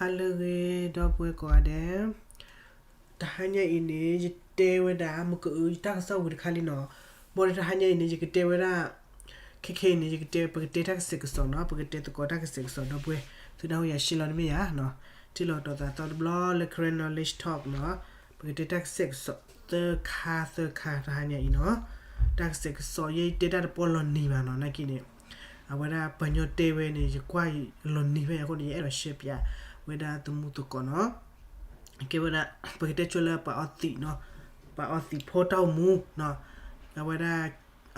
ဟါလၢအဂ့ၤ ဒီပုၢ်ဝဲၢ်ကိးဂၤဒဲး, တဟါညါအံၤန့ၣ် ယတဲဝဲဒၣ် မုၢ်ကအု ယတၢ်ကစီၣ်ဝံၤတခါလံနီၤ, ဘၣ်ဒီးတဟါညါအံၤန့ၣ် ယကတဲဝဲဒၣ် ခဲခဲအံၤန့ၣ် ယကတဲ ပကတဲတၢ်ကစဲးကစီးနီၤ, ပကတဲသကိးတၢ်ကစဲးကစီး ဒီပုၢ်ဝဲၢ် သုနၢ်ဟူယၤ ရှဲလီၤတမ့ၢ်ယၤနီၤ, ထံၣ်လိာ်တီၤသးသီတဘျီလၢ Karen Knowledge Talk နီၤ, ပကတဲတၢ်ကစဲးကစီး သၢခါသၢခါတဟါညါအံၤနီၤ, တၢ်ကစဲးကစီး ယဲယတဲတၢ်တပီၢ်လီၤနံၤဘၣ်နီၤ, နာ်က့န့ၣ် အဝဲဒၣ်ပှၤညီတဲဝဲန့ၣ် ယကွၢ်လီၤနံၤဖဲအံၤအဃိန့ၣ် ယအဲၣ်ဒိးရှဲပၠးဝဲဒၣ်သမူသကိးနီၤ, ကဲဝဲဒၣ် ပကတဲဆိလၢပှၤအီသံးနီၤ, ပှၤအီသံးဖိတၢ်အိၣ်မူနီၤ, အဝဲဒၣ်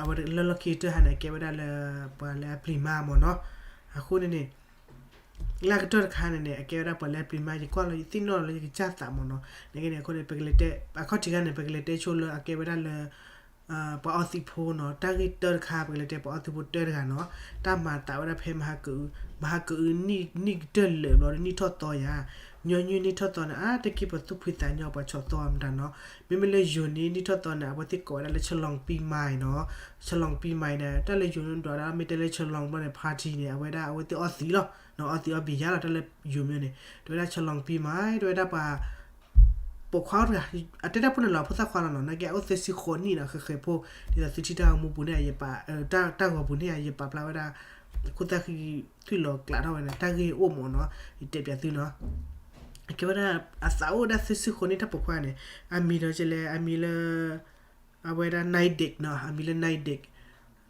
အဝဲလၢလီၢ်ခံကတၢၢ်ဟါန့ၣ် အကဲဝဲဒၣ်လၢ ပှၤလၢအပျံၤမါမ့ၢ်နီၤ, အဃိန့ၣ်န့ၣ် လၢကတၢၢ်တခါန့ၣ်န့ၣ် အကဲဝဲဒၣ်ပှၤလၢအပျံၤမါ ယကွၢ်လီၤယသ့ၣ်နီၣ်လီၤလၢယကစၢ်သးမ့ၢ်နီၤ, နာ်က့န့ၣ် အဃိန့ၣ် ပကလဲၤတဲ အခီၣ်ထံးခါန့ၣ် ပကလဲၤတဲဆိလၢအကဲဝဲဒၣ်လၢ ပှၤအီသံးဖိနီၤ, တၢ်ဂ့ၢ်တၢတခါ ပကလဲၤတဲပှၤအီသံးဖိတၢတဂၤနီၤ, တၢ်မၤသးဝဲဒၣ်ဖဲမဟါကအု မဟါကအု နံၣ်ကတၢၢ်လၢာ်ဘျီဒီး နံၣ်ထီၣ်သီယါ, ညီနုၢ်နံၣ်ထီၣ်သီန့ၣ် အါတက့ၢ်ပှၤသူၣ်ဖှံသးညီ ပှၤဆီၣ်သီအမတၤနီၤ, မ့မ့ၢ်လၢယိၤန့ၣ် နံၣ်ထီၣ်သီန့ၣ် အဝဲသ့ၣ်ကိးဝဲဒၣ်လၢ ဆလီၤပံမၤနီၤ, ဆလီၤပံမၤန့ၣ် တၢ်လၢယိၤန့ၣ်ဒွးဒၣ် မ့ၢ်တဲလၢ ဆလီၤ ဘျီန့ၣ် party န့ၣ် အဝဲဒၣ်အဝဲသ့ၣ်အီသံးလီၤ, အီသံးအီဘံယါလီၤ, တၢ်လၢယိၤမ့ၢ်န့ၣ် တဲဝဲဒၣ် ဆလီၤပံမၤ တဲဝဲဒၣ်ပှၤ ပိာ်ခွါအိၣ်တဂၤ, အတဲတၢ်ဖိန့ၣ်လီၤ ဖိသၣ်ခွါလီၤနီၤ, နာ်က့အအိၣ်သၢဆံဃိးနံၣ်နီၤ, ဃဲးဃဲးဖိ, ဒ်သိးသုထံၣ်တၢ်ဂီၤမူပူၤန့ၣ် ယပာ် တၢ်ဂီၤပူၤန့ၣ် ယပာ်ဖျါဝဲဒၣ် ခိၣ်သၣ်ဃံ သွံၣ်လီၤကျးထီၣ်ဝဲန့ၣ် တၢ်ဂ့ၢ်အိၣ်မ့ၢ်နီၤ, ယတဲပၠးသုနီၤ, ကဲဝဲဒၣ် အသးအိၣ်ဝဲဒၣ်သၢဆံဃိးနံၣ်တၢ်ပိာ်ခွါန့ၣ်, အမံၤဒီးကလဲၣ် အမံၤလၢ အဝဲဒၣ် Night Dick နီၤ, အမံၤလၢ Night Dick,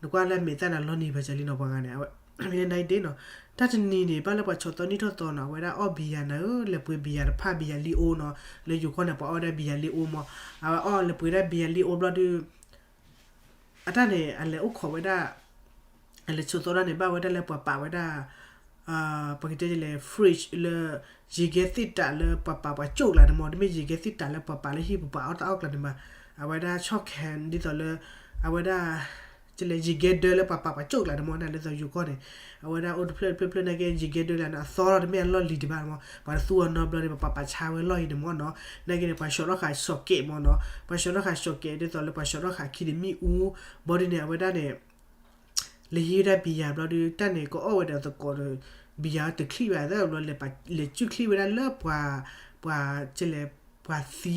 နကွၢ်လၢမဲာ်သၣ်န့ၣ် လီၤနံၤဘၣ်စၢၤလံနီၤ, ပှၤဂၤန့ၣ် အမံၤလၢ Night Dick နီၤ, တၢ်တနံၤန့ၣ် ဘၣ်လၢပှၤဆီၣ်သီနံၣ်ထီၣ်သီနီၤ, အဝဲဒၣ်အီၣ်ဘံယါနၤဧၢ, လဲၤပှ့ၤဘံယါတဖၣ် ဘံယါလံအိနီၤ, လၢယိၤကီၢ်န့ၣ် ပှၤအီၣ်ဝဲဒၣ်ဘံယါလံအိမ့ၢ်, အဝဲအီၣ်လဲၤပှ့ၤဝဲဒၣ်ဘံယါလံအိဘျီဒီး အတၢ်န့ၣ် အလဲၤအိၣ်ခိးဝဲဒၣ်, အလဲၤဆီၣ်သီတၢ်န့ၣ် ဘၣ်ဝဲဒၣ်လၢပှၤပာ်ဝဲဒၣ်, ပကတဲလဲၣ် fridge လၢ ယံၤကဲသ့ၣ်တၢ်လၢပှၤပာ်ပှၤကၠိၣ်ကျါန့ၣ်မ့ၢ်, တမ့ၢ်ယံၤကဲသ့ၣ်တၢ်လၢပှၤပာ်လၢဟံၣ်ပူၤပှၤအီၣ်တၢ်အီၣ်ကျါန့ၣ်မး, အဝဲဒၣ်ဆီၣ်ခဲ ဒ်သိးလၢ အဝဲဒၣ် ကလဲၣ်ယံၤကဲဒၢလၢပှၤပာ်ပှၤကၠိၣ်ကျါန့ၣ်မ့ၢ် ဒ်သိးယိၤကီၢ်န့ၣ်, အဝဲဒၣ်အိၣ်တဖျၢၣ်တဖျၢၣ်ဖျၢၣ်နာ်က့ ယံၤကဲဒၢလၢန့ၣ် အသီလီၤတမ့ၢ်အလီၢ်လံၤဒံးဘၣ်မ့ၢ်, ပှၤတသူအီၤနီတဘျီဒီး ပှၤပာ်ပာ်ဆါဝဲလီၢ်အံၤန့ၣ်မ့ၢ်နီၤ, နာ်က့န့ၣ် ပှၤဆှီထီၣ်ဃာ်ဆီၣ်ကဲးမ့ၢ်နီၤ, ပှၤဆှီထီၣ်ဃာ်ဆီၣ်ကဲး ဒ်သိးလၢပှၤဆှီထီၣ်ဃာ်ခံတမံၣ်အူ, ဘျီဒ်န့ၣ် အဝဲဒၣ်န့ၣ် လဲၤဟံးဝဲဒၣ်ဘံယၤဘျီဒီး တၢ်န့ၣ် ကအီၣ်ဝဲဒီးသကိးဒီး ဘံယၤတချံၣ်ဘၣ်သၢဘျီ လဲၤစူၣ်ချံၣ်ဝဲဒၣ်လၢပှၤ, ပှၤကလဲၣ်, ပှၤသ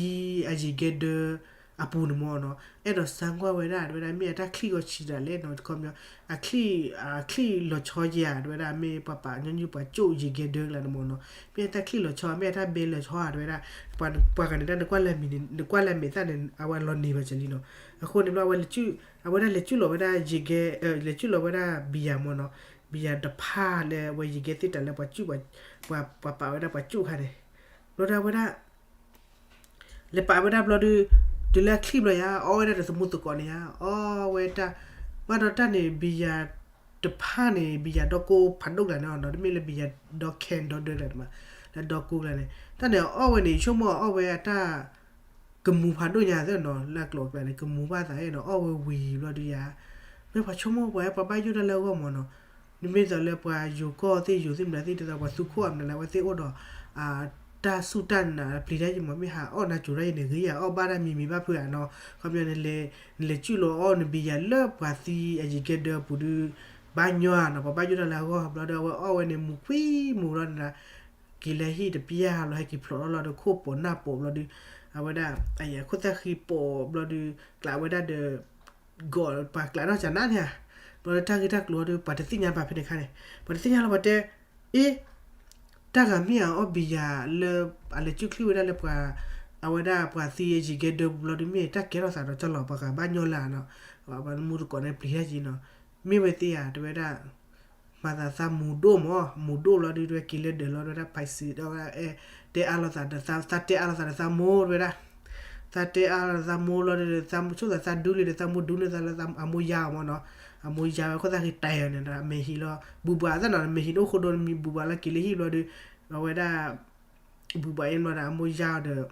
ံအယံၤကဲဒၢအပူၤန့ၣ်မ့ၢ်နီၤ, အဲၣ်ဒိးစၢ်ကွၢ်ဝဲဒၣ် တဲဝဲဒၣ်မ့ၢ်အတၢ်ချံၣ်ဂီၤဆံးဒၣ်လဲၣ်နီၤ, တခီပညီ အချံၣ်, အချံၣ်လီၤဆီယၤ တဲဝဲဒၣ် မ့ၢ်ပှၤပာ်ညီနုၢ်ပှၤကၠိၣ်ယံၤကဲဒၢကလါန့ၣ်မ့ၢ်နီၤ, မ့ၢ်အတၢ်ချံၣ်လီၤဆီ မ့ၢ်အတၢ်ဘဲလီၤဆီဧါ တဲဝဲဒၣ်, ပှၤဂၤန့ၣ် တၢ်နကွၢ်လၢမံၤန့ၣ် နကွၢ်လၢမဲာ်သၣ်န့ၣ် အဝဲလီၤနံၤဘၣ်စၢၤလံနီၤ, အဃိန့ၣ်ဘျီ အဝဲလဲၤစူၣ်, အဝဲဒၣ်လဲၤစူၣ်လီၤဝဲဒၣ်ယံၤကဲ, လဲၤစူၣ်လီၤဝဲဒၣ်ဘံယၤမ့ၢ်နီၤ, ဘံယၤတဖၣ်လၢအဝဲယံၤကဲသ့ၣ်တၢ်လၢပှၤကၠိၣ်, ပှၤပာ်ဝဲဒၣ်ပှၤကၠိၣ်ခါန့ၣ်, ဘျီဒီးအဝဲဒၣ် လဲၤပာ်ဝဲဒၣ်ဘျီဒီး, တုၤလၢအချံၣ်ဘျီယါ အီၣ်ဝဲဒၣ်ဒီးသမူသကိးန့ၣ်ယါ အီၣ်ဝဲတၢ်, ဘၣ်ဒီးတၢ်န့ၣ် ဘံယၤတဖၣ်န့ၣ် ဘံယၤဒီကိဖးဒိၣ်ကျါန့ၣ်နီၤ, တမ့ၢ်လၢဘံယၤဒီ can ဒီဒၢကျါန့ၣ်မး, လၢဒီကိကျါန့ၣ် တၢ်န့ၣ်အီၣ်ဝဲန့ၣ် ဆိကမိၣ်အီၣ်ဝဲအတၢ် ကမူၤဖးဒိၣ်ညါသ့နီၤ, လၢအကျိၤအကျဲန့ၣ် ကမူၤဘၣ်သးနီၤ, အီၣ်ဝဲဝံၤဘျီဒီးယါ, မ့ၢ်ပှၤဆိကမိၣ်ပှၤ ပှၤဘၣ်ယိၣ်တၢ်လၢအဂီၢ်မ့ၢ်နီၤ, နမ့ၢ်သိးလၢပှၤယိၤကီၢ်သ့ၣ်ယိၤသ့ၣ်မတၤသ့ၣ် ဒ်သိးပှၤသူခိၣ်အမတၤလၢ အဝဲသ့ၣ်အိၣ်ဒီး တၢ်စူၢ်တၢ်နာ်ပျံၤတၢ်ယံၤမး မ့ၢ်ဟးအီၣ်နၤကိၤတၢ်ယံၤန့ၣ် ဂ့ၤယါအီၣ်ဘၣ်တၢ်မံၤမံၤဘၣ်ဖုးဧါနီၤ, ခီပညီန့ၣ် နလဲၤစူၣ်လီၤအီၣ်နဘံယၤလၢပှၤသံအယံၤကဲဒၢအပူၤဒီး ဘၣ်ညီဧါနီၤ, ပှၤဘၣ်ယိၣ်တၢ်လၢအဂီၢ်ဘျီဒီး အဝဲအီၣ်ဝဲန့ၣ် မူၤခွံမူၤလီၤန့ၣ် က့ၤလၢဟံၣ်တပျၢ်လီၤ ဟဲက့ၤဖျိးထီၣ်လီၤဒီး ခိၣ်ပိာ်နၢ်ပိာ်ဘျီဒီး အဝဲဒၣ် အခိၣ်သၣ်ဃံပိာ်ဘျီဒီး ကျးဝဲဒၣ်ဒီး ဂီၤပှၤကျးနီၢ်ကနၣ်န့ၣ်ဧါ, ဘျီဒီးတၢ်ဂ့ၢ်တၢ်ကျိၤဒီး ပှၤတသ့ၣ်ညါဘၣ်ဖဲန့ၣ်အခါန့ၣ်, ပှၤတသ့ၣ်ညါလီၤ ပှၤတဲ အ့ တၢ်ဂၤမ့ၢ်အအီၣ်ဘံယၤလၢ အလဲၤစူၣ်ချံၣ်ဝဲဒၣ်လၢပှၤ အဝဲဒၣ်ပှၤသံအယံၤကဲဒၢပူၤဘျီဒီး မ့ၢ်တၢ်ကဲထီၣ်သးဒီးတၢ်လီၤ ပှၤဂၤဘၣ်ညီလၢနီၤ, ပှၤမူသကိးန့ၣ်ပျံၤတၢ်က့နီၤ, မ့ၢ်ဝဲသ့ၣ်ဧါ တဲဝဲဒၣ် မၤသးသးမူၤဒိၣ်မး မူၤဒိၣ်လီၤဒုး တဲဝဲက့ၤလၢဒၢးလီၤ တဲဝဲဒၣ် ဖဲစံး တဲဝဲဒၣ် အဲ တဲအါလိာ်သးဒီးသး သးတဲအါလိာ်သးဒီးသးမိၢ် တဲဝဲဒၣ် သးတဲအါလိာ်သးသးမိၢ်လီၤဒီး သးဆိၣ်သးသးဒူလံဒီး သးမိၢ်ဒူန့ၢ်သးလၢအမိၢ်ယါအီၤမးနီၤ, အမိၢ်ယါဝဲခိၣ်သၣ်ဃံတဲာ်အီၤန့ၣ်ဒီး မဲာ်ဟံးလီၤ ဘူးဘၣ်သးနီၤ မဲာ်ဟံးတအိၣ်ဃိဒိ မံၤဘူးဘၣ်လီၤက့ၤလၢဟံၣ်ဘျီဒီး အဝဲဒၣ် ဘူးဘၣ်အံၤဘျီဒီး အမိၢ်ယါအီၤဒီး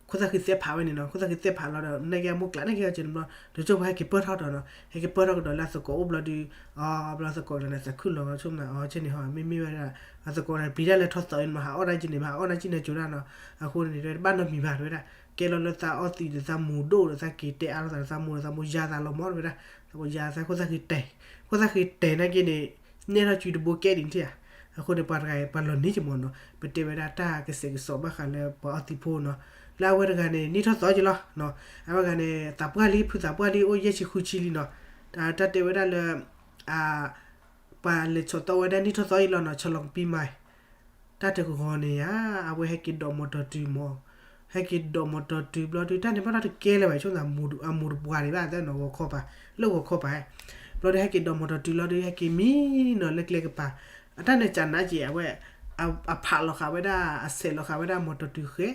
ခိၣ်သၣ်ဃံသဲဖးဝဲန့ၣ်နီၤ, ခိၣ်သၣ်ဃံသဲဖးလီၤဒီး နာ်က့အမိၢ်ကျးနာ်က့အီၤက့ၤန့ၣ်ဘျီ တကၠိၢ်ပှၤဟဲက့ၤပၢၢ်ထီၣ်ဒီးနီၤ, ဟဲက့ၤပၢၢ်ထီၣ်ကဒီးလၢအသကိးအိၣ်ဘျီဒီး အီ ဘျီသကိးဒီးန့ၣ် သးခုၣ်လီၤဆိကမိၣ် အီ ကဲန့ၣ်ဟီ မ့မ့ၢ်ဝဲဒၣ် အသကိးန့ၣ် ပျံၤတၢ်လၢထီၣ်သီအံၤမး ဟးအီၣ်ဒၣ်က့ၤန့ၣ် မးဟးအီၣ်ဒၣ်က့ၤန့ၣ်ကၠိဒၣ်နီၤ, အဃိန့ၣ် တဘၣ်နီတမံၤဘၣ် တဲဝဲဒၣ် ကဲလီၤလၢသးအီၣ်သံးဒီးသးမူၤဒိၣ်ဒီး သးက့ၤတဲအါလိာ်သးဒီးသးမိၢ်ဒီး သးမိၢ်ယါသးလီၤမး တဲဝဲဒၣ်, သးမိၢ်ယါသးခိၣ်သၣ်ဃံတဲာ်, ခိၣ်သၣ်ဃံတဲာ်နာ်က့န့ၣ် နဲၣ်ထီၣ်ကွံတဘိကဲဒ်န့ၣ်ဧါ အဃိန့ၣ် ပှၤတဂၤအံၤ ပှၤလီၤနံၤက့ၤမ့ၢ်နီၤ, ပတဲဝဲဒၣ်တၢ်ကစဲးကစီးဘၣ်ဃးလၢပှၤအီသံးဖိနီၤ, လၢအဝဲတဂၤန့ၣ် နံၣ်ထီၣ်သီက့ၤလီၤ, အဝဲတဂၤန့ၣ် သးပှၢ်လံ ဖုသးပှၢ်လံအိၣ်ယဲၢ်ဆံဃုဆံလံနီၤ, တၢ်တဲဝဲဒၣ်လၢ ပှၤလဲၤဆီၣ်သီဝဲဒၣ်နံၣ်ထီၣ်သီအံၤလီၤနီၤ, ဆီၣ်လီၤကပံၤမၤ တၢ်တဂီၤန့ၣ်ဧါ, အဝဲဟဲက့ၤဒိးမီတီၤတုၤမီၤ, ဟဲက့ၤဒိးမီတီၤတုၤဘျီဒုး တၢ်န့ၣ်ဘၣ်ဒီးတကဲလၢၤဘၣ် ဆိသး အမိၢ်တပှၢ်ဒံးဘၣ်သနီၤ ဂီၤခီပၤ, လၢဂီၤခီပၤ, ဘျီဒုးဟဲက့ၤဒိးမီတီၤတုၤလီၤဒုး ဟဲက့ၤမံနီၤလၢကျဲကပၤ, အတၢ်န့ၣ်ကနးက့ၤ အဝဲ အဖးလီၤဃာ်ဝဲဒၣ် အဆဲးလီၤဃာ်ဝဲဒၣ်မီတီၤတုၤဃဲ,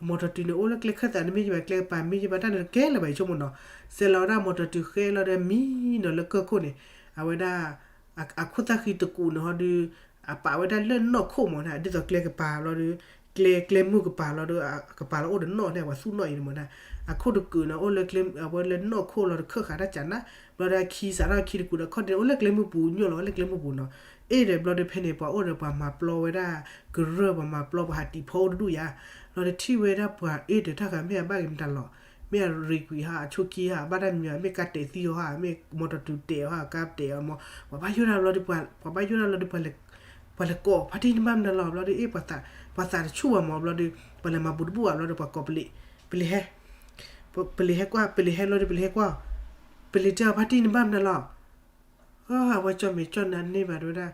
မီတီၤတုၤန့ၣ်အိၣ်လၢကျဲခၢၣ်သးန့ၣ်မ့ၢ်ယဘၣ်ကျဲကပၤမ့ၢ်ယဘၣ် တၢ်န့ၣ်တကဲလၢၤဘၣ် ယဆိကမိၣ်နီၤ, ဆဲးလီၤဝဲဒၣ်မီတီၤတုၤဃဲလီၤဒီးမံနီၤလၢကၢၢ်ခိၣ်န့ၣ်, အဝဲဒၣ် အခိၣ်သၣ်ဃံတကူးန့ၣ်ဟီဒုး အပာ်ဝဲဒၣ်လၢနီၣ်ခိၣ်မ့ၢ်နီၤ, ဒ်သိးကျဲကပၤဘျီဒုး ကျဲ ကျဲမုၢ်ကပၤလီၤဒုး ကပၤလီၤအိၣ်ဒီးနီၣ်န့ၣ် ပှၤသူၣ်နီၣ်အံၤန့ၣ်မ့ၢ်နီၤ, အခိၣ်တကူးန့ၣ် အိၣ်လၢကျဲ အဝဲလၢနီၣ်ခိၣ်လီၤဒီးခၢၣ်ဃာ်တၢ်ကနး, ဘျီဒုးအခံစးထီၣ်ခံတကူးဒီးခီၣ်န့ၣ် အိၣ်လၢကျဲမုၢ်ပူၤ ညိၣ်လီၤဝဲလၢကျဲမုၢ်ပူၤနီၤ, အ့ၣ်ဒီးဘျီဒုးဖဲန့ၣ် ပှၤအိၣ်ဒီးပှၤမၤပျီဝဲဒၣ် ကရၢၢ် ပှၤမၤပျီပှၤဟးတံာ်ဖီအိၣ်တဒူၣ်ယါ, ဘျီဒုးထံၣ်ဝဲဒၣ်ပှၤအ့ၣ်ဒီးတၢ်ဃာ်မ့ၢ်အဘၣ်ဂ့ၤမတၤလီၤ, မ့ၢ်အရ့ကွံာ်ဟါ အဆိးက့ဟါ အဘၣ်တၢ်မံၤ မ့ၢ်ကါတဲာ်သံအီၤဟါ မ့ၢ်မီတီၤတုၤတဲာ်အီၤဟါ ကါတဲာ်အီၤမ့ၢ် ပှၤဘၣ်ယိၣ်ဒၣ်ဘျီဒုး ပှၤဘၣ်ယိၣ်ဒၣ်ဘျီဒုး ပှၤလဲၤကိး ဖါတံၢ်နဘၣ်မနုၤလီၤ ဘျီဒုး အ့ၣ် ပှၤသးတဆူၣ်ဘၣ်မ့ၢ် ဘျီဒုး ပှၤလဲၤမၤဘူးတဘူၣ်ဘၣ် ဘျီဒုး ပှၤကိးပလံၤ, ပလံၤဟဲ, ပလံၤဟဲကွၢ် ပလံၤဟဲဘျီဒုး ပလံၤဟဲကွၢ်, ပလံၤတဲအီၤ ဖါတံၢ်နဘၣ်မနုၤလီၤ အဝဲကၠီၣ်မဲာ်ကၠီၣ်နါန့ၢ်ဘၣ်တဲဝဲဒၣ်,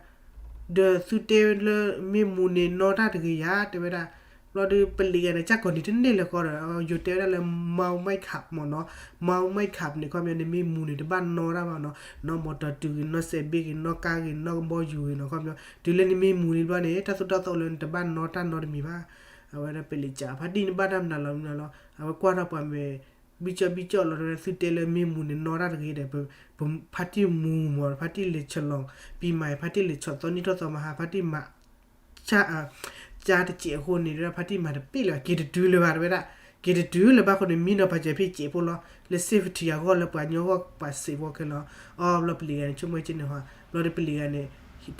ဒီးသုတဲလၢမ့ၢ်မူန့ၣ်နီၢ်တၢ်တဂ့ၤယါ တဲဝဲဒၣ်, ဘျီဒုးပလံၤဂၤန့ၣ် ကၢ်ကိးနံၤတန့ၢ်လၢၤဃီဒီး ယိၤတဲဝဲဒၣ်လၢ Mount Micah မ့ၢ်နီၤ, Mount Micah န့ၣ် ခီပညီန့ၣ် မ့ၢ်မူန့ၣ် တဘၣ်နီၢ်တၢ်ဘၣ်နီၤ, နီၢ်မီတီၤတုၤဂ့ၤ နီၢ်စဲးဘ့ၣ်ဂ့ၤ နီၢ်ကါဂ့ၤ နီၢ်ကဘီယူၤဂ့ၤနီၤ ခီပညီ တုၤလၢနမ့ၢ်မူန့ၣ်ဘျီန့ၣ် တၢ်သိၣ်တၢ်သီလၢနတဘၣ်နီၢ်တၢ်နီတမံၤဘၣ်, အဝဲဒၣ်ပလံၤကး ဖါတံၢ်နဘၣ်တၢ်မနုၤလီၤမနုၤလီၤ အဝဲကွၢ်ထီၣ်ပှၤမဲာ် ဘံၣ်ကၠီၣ်ဘံၣ်ကၠီၣ်လီၤ တဲဝဲဒၣ်သုတဲလၢမ့ၢ်မူန့ၣ်နီၢ်တၢ်တဂ့ၤဒီး ဖါတံၢ်မူမ့ၢ် ဖါတံၢ်လဲၤဆီၣ်လီၤ ပံၤမၤ ဖါတံၢ်လဲၤဆီၣ်သီနံၣ်ထီၣ်သီမဟါ ဖါတံၢ်မၤ ကၢ်တစဲးအဃိန့ၣ် တဲဝဲဒၣ်ဖါတံၢ်မၤတပ့ၢ်လၢၤဘၣ် က့ၤတတုၤလၢၤဘၣ် တဲဝဲဒၣ်, က့ၤတတုၤလၢၤဘၣ်အဃိန့ၣ် မံနီၤပာ်စၢၤဖဲစဲးဖိလီၤ လၢ safety အဂီၢ် လၢပှၤကညီဂီၢ်ပှၤစဲးဖိခဲလၢာ်, အီ ဘျီပလံၤဂၤန့ၣ် ဆိကမိၣ်က့န့ၣ်ဟီ ဘျီဒုးပလံၤဂၤန့ၣ်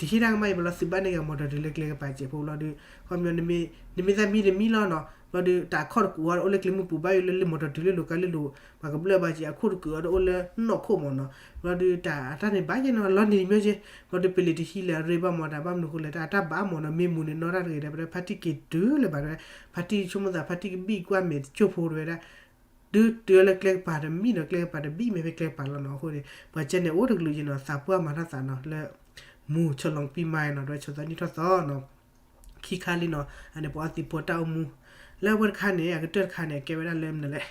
တဟ့ၣ်တၢ်ကမၣ်အံၤဘၣ်လီၤ သုးဘၣ်န့ၢ်ဂ့ၤမီတီၤတုၤလၢကျဲကပၤစဲးဖိလီၤဒုး ခီပညီ နမ့ၢ်သးမံတမံလီၤနီၤ ဘျီဒုးတၢ်အခီၣ်တကူးအီၤဒီးအိၣ်လၢကျဲမုၢ်ပူၤဘၣ်ယိၣ်လၢလၢမီတီၤတုၤလၢလိၤကါလၢလိၤ ပှၤကဘျၢၣ်ဘၣ်က့ၤ အခိၣ်တကူးအီၤဒီးအိၣ်လၢနီၢ်ခိၣ်မ့ၢ်နီၤ ဘျီဒုးတၢ်တၢ်န့ၣ်ဘၣ်ယဲနီၤ လီၤနံၤတမံၤက့ ဘျီဒုးပလံၤတဟံးလၢၤအရ့ဘၣ်မ့ၢ် တၢ်ဘၣ်မနုၤအဃိလဲၣ် တၢ်တၢ်ဘၣ်မ့ၢ်နီၤ မ့ၢ်မူန့ၣ်နီၢ်တၢ်တဂ့ၤဒီး ဖါတံၢ်က့ၤတုၤလၢၤဘၣ်တဲဝဲ ဖါတံၢ်ဆိကမိၣ်သး ဖါတံၢ်ကဘံၣ်ကွၢ်မဲာ်တကၠိၢ်ဖိတဲဝဲဒၣ် ဒုးတုၤလၢကျဲကပၤဒီးမံနီၤ ကျဲကပၤဒီးဘံၣ်မဲာ်ဖဲကျဲကပၤလီၤနီၤ အဃိန့ၣ် ပှၤကဲန့ၣ်အိၣ်တကလုာ်က့နီၤ သးပှၢ်မၤထီၣ်သးနီၤ လၢ မူဆီၣ်လီၤပံၤမၤနီၤ ဒွဲဆီၣ်သီနံၣ်ထီၣ်သီနီၤ ခံခါလံနီၤ အန့ၣ်ပှၤအီသံးဖိတၢ်အိၣ်မူ လၢအဝဲတခါန့ၣ် အကတၢၢ်တခါန့ၣ် အကဲဝဲဒၣ်လၢမနုၤလဲၣ်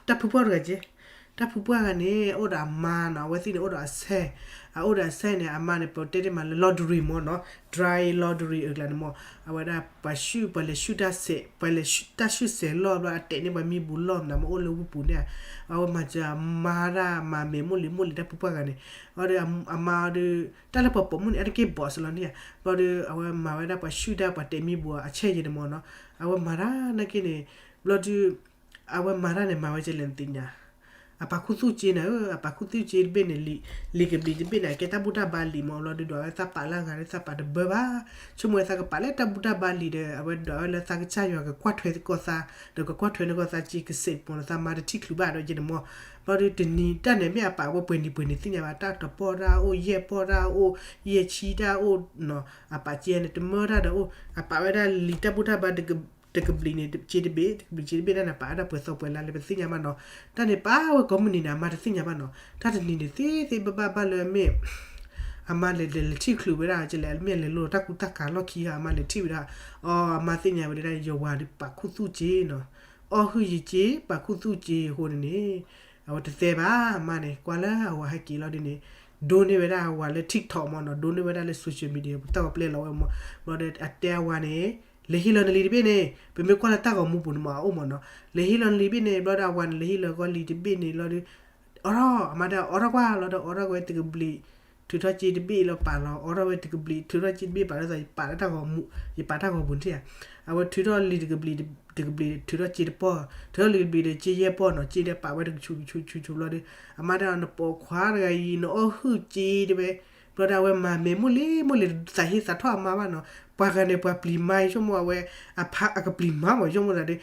တၢ်ဖုပှၢ်တဂၤက့ တၢ်ဖုပှၢ်တဂၤန့ၣ် အိၣ်ဒီးအမါနီၤ အဝဲသ့ၣ်န့ၣ်အိၣ်ဒီးအဆဲး အအိၣ်ဒီးအဆဲးန့ၣ် အမါန့ၣ် ပတဲတ့ၢ်မးလၢ laundry မ့ၢ်နီၤ dry laundry အကျါန့ၣ်မ့ၢ် အဝဲဒၣ်ပှၤဆူၣ် ပှၤလဲၤဆူၣ်တၢ်ဆဲး ပှၤလဲၤတၢ်ဆူၣ်ဆဲးလီၢ်ဘျီ အတဲာ်န့ၢ်ပှၤမံဘူးလီၢ်မနုၤမ့ၢ်အိၣ်လၢဝ့ၢ်ပူၤန့ၣ် အဝဲမၤစၢၤအမါဒၣ်မၤမဲာ်မိၢ်လံၤမိၢ်လံၤတၢ်ဖုပှၢ်တဂၤန့ၣ် အဝဲဒီးအမါဒီး တၢ်လၢပှၤပိာ်မုၣ်န့ၣ် အတက့ၢ် boss လီၤန့ၣ် ဘျီဒီး အဝဲမၤဝဲဒၣ်ပှၤဆူၣ်ဒၣ်ပှၤတဲာ်မံဘူးအဆဲးယဲန့ၣ်မ့ၢ်နီၤ အဝဲမၤတၢ်နာ်က့န့ၣ် ဘျီဒီး အဝဲမၤတၢ်န့ၣ် မၤဝဲကဲလဲၣ်နသ့ၣ်ညါ အပာ်ခူသူၣ်က့န့ၣ် အပာ်ခူသူၣ်က့တဘ့ၣ်န့ၣ် လံာ်ကဘျံးတဘ့ၣ်န့ၣ် အကဲတၢ်ဘူၣ်တၢ်ဘါလံာ်မ့ၢ် ဘျီဒီးဒွးဝဲသးပာ်လၢအဂၤဒီးသးပာ်တဘၢဘၣ် ဆိကမိၣ်ဝဲသးကပာ်လၢတၢ်ဘူၣ်တၢ်ဘါလံာ်ဒီး အဝဲဒွးဝဲလၢသးကစၢ်ယွၤကကွၢ်ထွဲကီၢ်သး ဒီးကကွၢ်ထွဲလၢကီၢ်သးက့ကစဲးမ့ၢ်ဒီးသးမၤတထံၣ်ချုးဘၣ်ဒီးယဲန့ၣ်မ့ၢ် ဘျီဒီးတနံၤတၢ်န့ၣ် မ့ၢ်အပာ်ဝဲပှဲၤနံၤပှဲၤနံၤသ့ၣ်ညါဘၣ် တၢ်တပီၢ်တၢ်အိၣ် ယဲၢ်ပီၢ်တၢ်အိၣ် ယဲၢ်ဆံတၢ်အိၣ်နီၤ အပာ်ကဲန့ၣ် တမၢတၢ်ဒီးအိၣ် အပာ်ဝဲဒၣ်လံာ်တၢ်ဘူၣ်တၢ်ဘါ တကဘျံးန့ၣ် က့တဘ့ၣ် တကဘျံးက့တဘ့ၣ်တၢ်န့ၣ် ပာ်ဝဲဒၣ်ပှဲၤသီပှဲၤလါလၢပသ့ၣ်ညါဘၣ်နီၤ တၢ်န့ၣ်ပာ်ဝဲကိးမုၢ်နံၤန့ၣ် အမါတသ့ၣ်ညါဘၣ်နီၤ တၢ်တနံၤန့ၣ်သ့သ့ဘၣ်ဘၣ်ဘၣ်လၢမ့ၢ် အမါလဲၤလဲၤလဲၤထံၣ်ချုးဝဲဒၣ်ကလဲၣ် မ့ၢ်လဲၤလိၣ်တၢ်ကူတၢ်ကၤလီၢ်ခံဂၤ အမါလဲၤထံၣ်ဝဲဒၣ် အီ အမါသ့ၣ်ညါဝဲဒၣ် ယဝၤဒီးပာ်ခူသူၣ်က့နီၤ အီၣ်ဟုၣ်ယက့ ပာ်ခူသူၣ်က့အဃိန့ၣ်န့ၣ် အဝဲတသဲဘၣ် အမါန့ၣ် ကွၢ်လၢအဝၤဟဲက့ၤလီၤဒ်န့ၣ် ဒိန့ၢ်ဝဲဒၣ်အဝၤလၢ TikTok မ့ၢ်နီၤ ဒိန့ၢ်ဝဲဒၣ်လၢ social media ပတၢ်ဂီၤပျဲလီၤဝဲမ့ၢ် ဘျီဒီးအတဲအဝၤန့ၣ် လဲၤဟံးလီၤနလံာ်တဘ့ၣ်န့ၣ် ပမ့ၢ်ကွၢ်လၢတၢ်ဂီၤမူပူၤန့ၣ်မ့ၢ်အအိၣ်မ့ၢ်နီၤ လဲၤဟံးလီၤနလံာ်တဘ့ၣ်န့ၣ် ဘျီဒီးအဝၤန့ၣ် လဲၤဟံးလီၤကီလံာ်တဘ့ၣ်န့ၣ်လီၤဒီး အိးထီၣ် အမါတဲအိးထီၣ်ကွၢ်လီၤဒီး အိးထီၣ်ဝဲတကဘျံး ထုးထီၣ်က့တဘ့ၣ်လီၤပာ်လီၤ အိးထီၣ်ဝဲတကဘျံး ထုးထီၣ်က့တဘ့ၣ်ပာ်လီၤသး ယပာ်လၢတၢ်ဂီၤမူ ယပာ်တၢ်ဂီၤပူၤန့ၣ်ဧါ အဝဲထုးထီၣ်လံာ်တကဘျံး တကဘျံး ထုးထီၣ်က့တပီၢ် ထုးထီၣ်လံာ်တကဘျံးဒီးက့ယဲၢ်ပီၢ်နီၤ က့ဒီးပာ်ဝဲတကဆူးကဆူးဆူးဆူးဘျီဒီး အမါတဲနပိာ်ခွါတဂၤအံၤ နအီၣ်ဟုၣ်က့တဲဝဲ ဘျီဒီးအဝဲမၤမဲာ်မိၢ်လံၤမိၢ်လံၤ သးဟ့သးထီၣ်အမါဘၣ်နီၤ ပှၤဂၤန့ၣ် ပှၤပျံၤမါအံၤ ဆိကမိၣ်အဝဲ အဖါအကပျံၤမါမ့ၢ် ဆိကမိၣ်သးဒီး